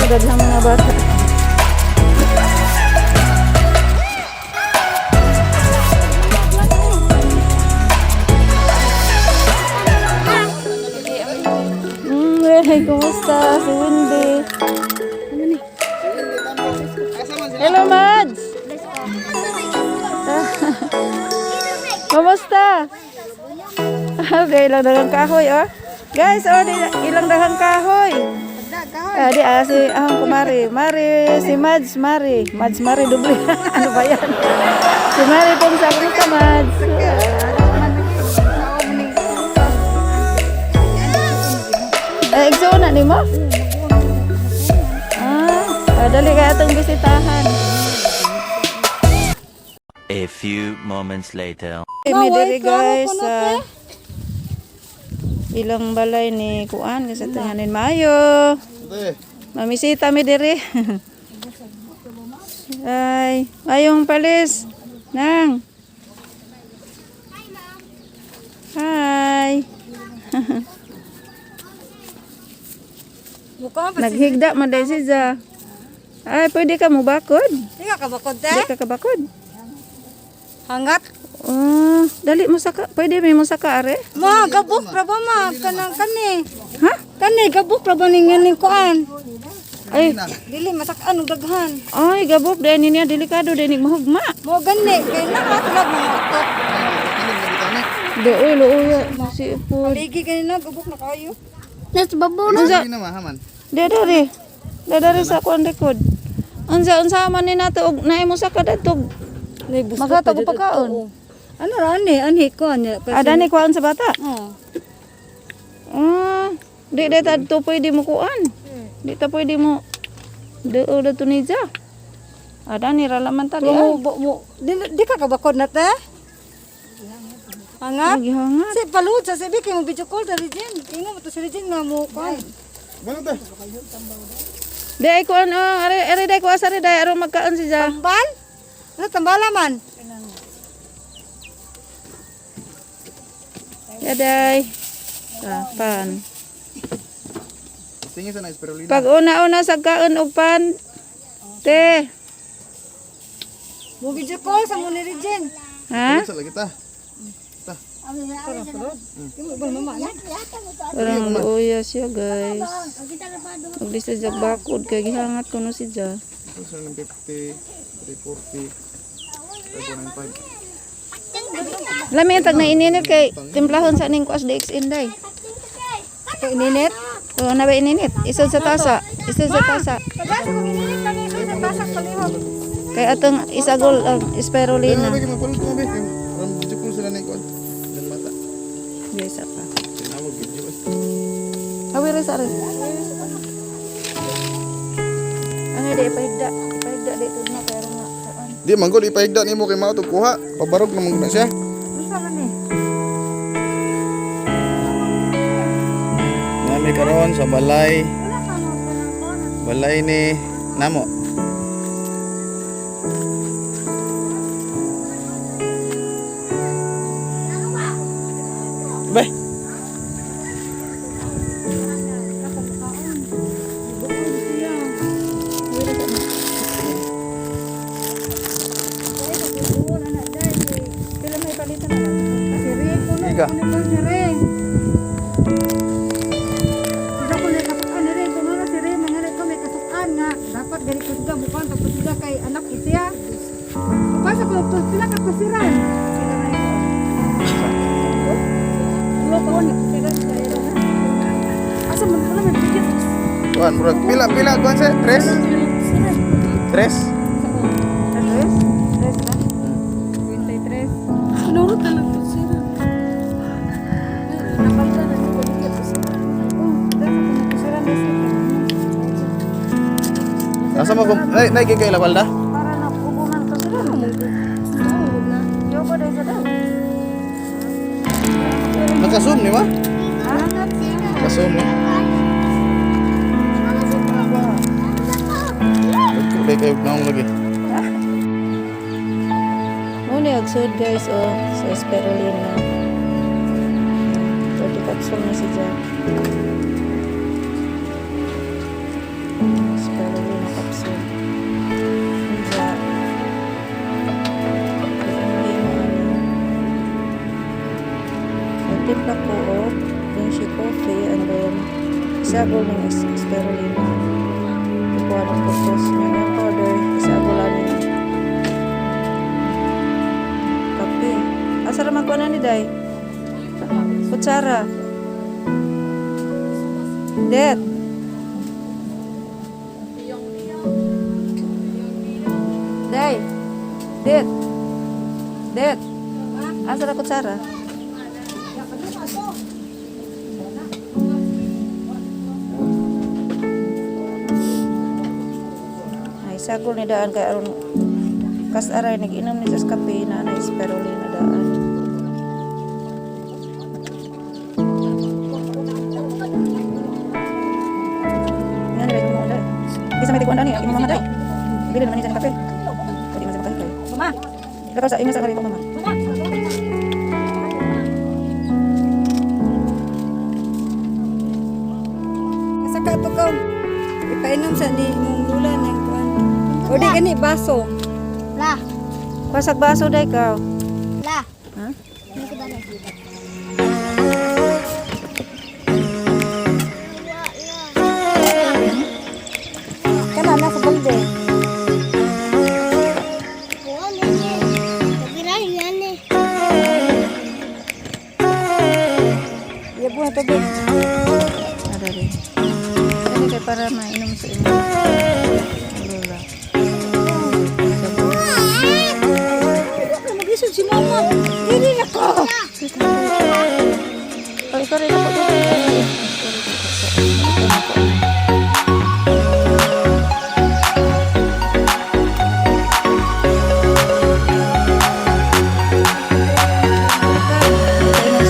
Daghang mga bata. Hey, kumusta? Si Wendy. Hello, Mads! Kumusta? Okay, ilang daghang kahoy, oh. Guys, oh, di, ilang daghang kahoy. Ah, di, ah, si ahong kumari. Mari, si Mads, Mari. Mads, Mari, doble. Ano ba yan? Si Mari pong sa kumusta, Mads? Eh, igsoon na ni mo? Ah, dali kaya atong bisitahan. A few moments later. Eh, may diri, guys, sa ilang balay ni Kuan kasi tinganin maayo. Mamisita mi diri. Ay, ayong palis. Nang. Hi. Mukha ba? Naghigda man dahil si Za. Ay, pwede ka mo bakod. Di ka kabakod te? Di ka kabakod. Hangat? Oh, dali mo saka. Pwede may mo saka are? Ma, gabok ra ba ma? Kanang kani. Ha? Kani gabok ra ba ning ning kuan? Ay, Dili masak-an og daghan. ay, gabok dahil niya delikado dahil ni mahugma. Mo gani kay naa tulad mga katok. Do, uy, luuya. Si Ipod. Paligi kani na gabok na kayo. Unsa? Dadari. Dadari sa kuan likod. Unsa unsa man ni nato og naay mo sa kadtog. Maghatag og pagkaon. Ano ra ani? Ani ko ani. Ada ni kuan sa bata. Oh. Ah, di di ta to pwede mo kuan. Di ta pwede mo do da tunija. Ada ni ra laman ta di ay. Mo mo di, di ka kabakod na te? Hangat? Ay, gihangat. Si palud sa sibi kay mo video call dali Jen. Ingon mo to si Jen nga mo kuan. Di ay kuan oh, are are dai kuan sa dai aron magkaon si Ja. Tambal? Ano tambala man? Yaday. Ah, pan. Tingin sa na spirulina. Pag una-una sa kaon og pan. Te. Mo video call sa mo ni Jen. Ha? Sa lagi ta. Parang luoya siya, guys. Ugdi sa jag bakod kay gihangat ko no si Ja. 750, 340, 595. Lami ang tag na ininit kay timplahon sa ning kuas DX inday. Kay ininit. O na ba ininit? Isod sa tasa, isod sa tasa. Pagasa ko ininit kami sa tasak palihog. Kay atong isagol ang spirulina. Kaya mapalit mo be. Ram video ko sila na ikuan. Dan mata. Di isa pa. Tinawag video. Awire sa rin. Ang di ipahigda, ipahigda di tud na pero nga kuan. Di manggol ipahigda nimo kay mao to kuha. Pabarog na man na siya. Unsa man ni? Nami karon sa balay. Balay ni Namo. Bay. Pila may palitan na lang. Si Ray kuno Ika. kuno si Ray. Sila ko na kasukan ni Ray kuno na si Ray mga ko may kasukan nga dapat gani ko sila bukan tapos sila kay anak ko siya. Pasa ko to sila ka kusiran. Tulo ko na kusiran sa iro na. Asa man pala may bigit. Kuan murag pila pila kuan sa tres. Tres. Tres? Tres na? 23. Sinurot na lang to sila. Napalda na sa paligid to sila. Oh, dapat ko kusiran ni siya. Asa mo kung nay nay kay lapalda? Para na ubuman to sila. Yo ko dai sa daw. Naka-zoom ni ba? Naka-zoom ni. Kulay kayo naong lagi. Muna agsud, guys, oh, sa spirulina. 30 capsule na si Jack. Isagol ng spirulina. Ikuha ng purpose niya. Yung powder, isagol ani. Kape. Asa ra magkuha na ni Day? Kutsara. Det. Day. Det. Det. Asa ra kutsara? Ay, sagol ni daan kay aron kas aray nag-inom ni sa kape na na spirulina daan. Nga na mo dai. Bisa may tiguan ani, imong mama dai. Bili naman ni dyan kape. Pwede man sa makahiklay. Mama. Ikaw sa inyo sa kari mama. Asa ka to ka? Ipainom sa ni imong lula ng kuan. O di gani baso. La, Pasag baso dai kaw. la. Ha? Hindi ko dali. Kana na sa balde. Kuha nini. Nabira yan eh. Yabo na tubig. Arari. Kani kay para mainom sa imong lola. Sabon. Maglisod si mama. Dili na ko. Oh, ikaw rin ako.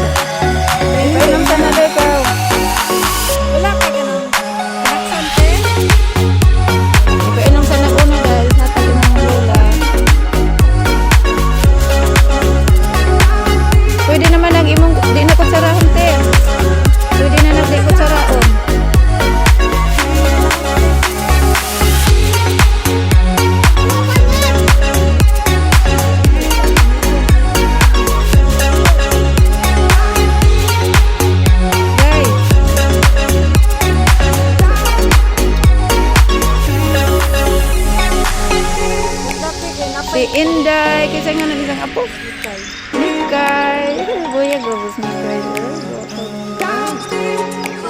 Painom sa na ikaw. Wala kay ganun. Kanaksan te. Painom sa na una dahil hatag imong lola. Pwede naman ang imong di na kutsarahon te. Pwede na nag di kutsaraon. Day. Si Inday, kaysa nga nang isang apo. Nikay. Buya gabos Nikay.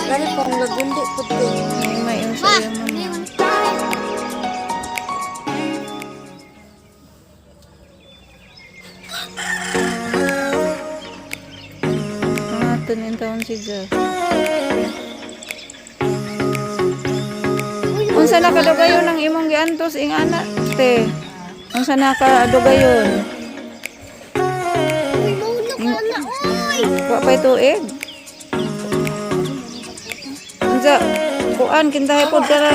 Gani pong lagundi pud ko. May yung Ma, sa iyo, mama. hindi mo na. Mga 10 taon si Ja. Unsa na kadugayon ang imong giantos ing ana te? Unsa na kadugayon? Uy, mahulog ka na. Uy! Wa pa'y tuig. Unsa kuan kintahay pod ka na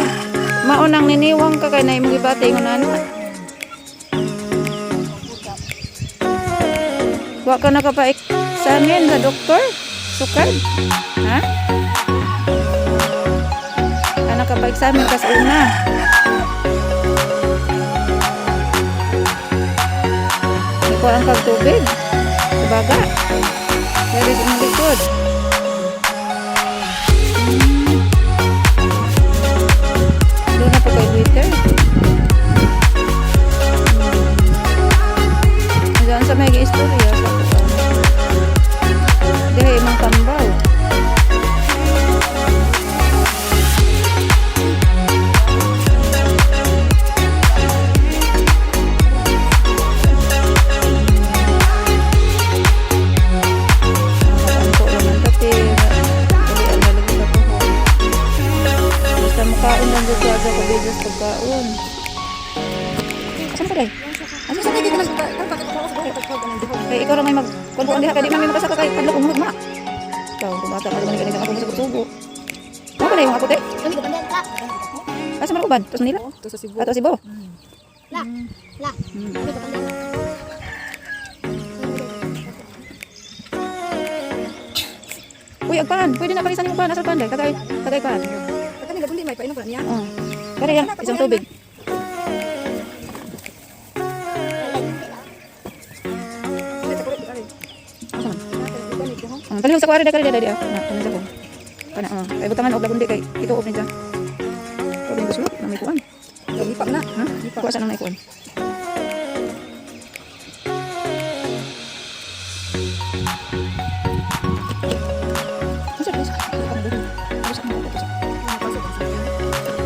mao nang niniwang ka kay na imong gibati ingon ana. Wa ka nakapa-examine sa doktor? Sukad? Ha? Ka nakapa-examine kas una. Ikuha ang kag tubig. Sa baga. Dari sa imong likod. Doon na po kay Twitter. Diyan sa may istorya sa kuan. Diha imong tambaw. Ang naman pati. Dili ang lalagi ka po. Basta mukaon lang dito sa kabidyo sa pagkaon. Saan ka day? Ano Sa kay ganun kan bakit ako sa pagpag anang dihog. Kay ikaw ra may mag kun kung diha kay di man may makasaka kay kadlok kung ma. Ikaw bata ka man kini ako mo sugo. Mo ba na yung ako te? Kami ka ka. Asa man uban? Tos Manila? To sa Cebu. Ato Cebu. La, la. Kami ka pandan. Uy, agpan. Pwede na palisan yung pan. Asa pan day? Tagay, tagay pan. Kani lagundi may painom ko na niya. Oh. Kaya yang isang tubig. Dili ta ko ari. Asa man? Palihog sa kuwari, dali, dali, dali. Ah, na, sa ko. Kana oh. Kay butangan og lagundi kay ituob ni siya. Tuob ni gusto na may kuan. Lipak na. Ha? Kuha sa nang naikuan. Asa, asa? Asa, asa, asa.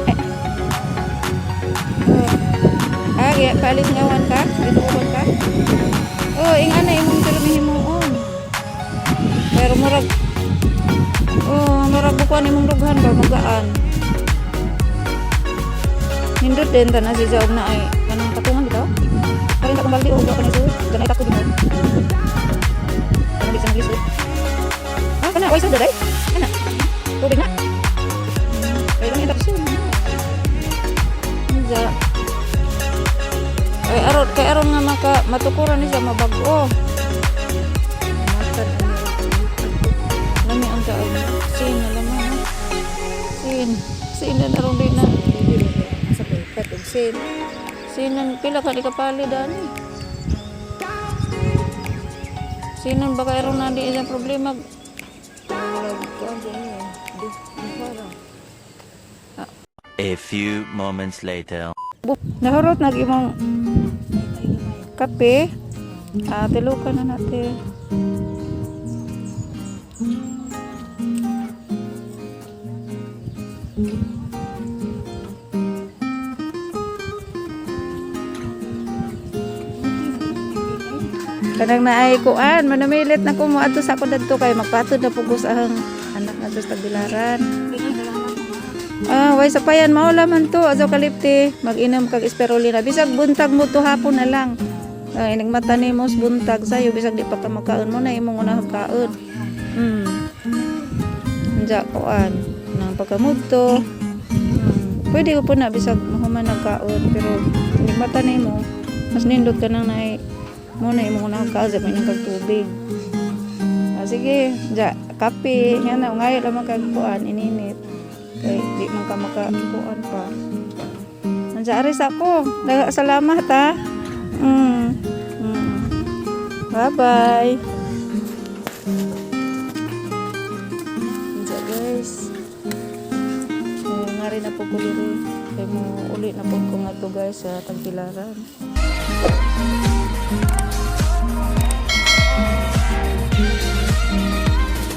Eh. Oh. Ah, paalis ngawan ka? Ituuban ka? Oh, ingana imong pirmihimuon. Pero murag oh, murag bukuan imong dughan ba magaan. Nindot din tanan si Jaog na ay kanang patungan bitaw. Karon ta kung baldi og pa ni sulod. Ganay tako din. Kanang di sa naglisod. Ah, kana way sa daday. Kana. Tubig na. Kay lang ita siya. Unsa? Ay aron kay aron nga maka matukuran ni siya mabag-o. Matad Lami ang taog. Sin na laman. Ah. Sin. Sin na naroon din na. Sa pagkat og sin. Sinan pila ka di ka palid ani. Sinan ba kay ron na di isang problema? Murag kuan sa inyo. Di para. A few moments later. Nahurot nag imong kape. Ah, tilukan na natin. Kanang naay kuan, manamilit na ko mo adto sa ako dadto kay magpatod na pugos ang anak na sa Tagbilaran. Ah, way sapayan mao man to azo kalipti, mag-inom kag espirulina. Bisag buntag mo to hapon na lang. Ay nagmata nimo sa buntag sayo bisag di pa ka makaon mo na imong unahang kaon. Unja kuan nang pagkamudto. Pwede ko po na bisag mahuman nagkaon pero nagmata nimo mas nindot ka nang naay mo na imong unahang kaon sa may kag tubig. Ah, sige, ja, kape, nga na, ngayo lamang kag kuan, ininit. Kay di man ka makakuan pa. Nandiyan aris ako. Salamat ha. Bye-bye. Nandiyan guys. Nga rin na po ko diri. Kay mo uli na po ko nga to guys sa Tagbilaran.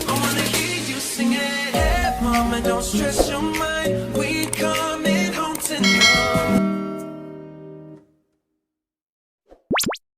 I wanna hear you sing it. Mama, don't stress your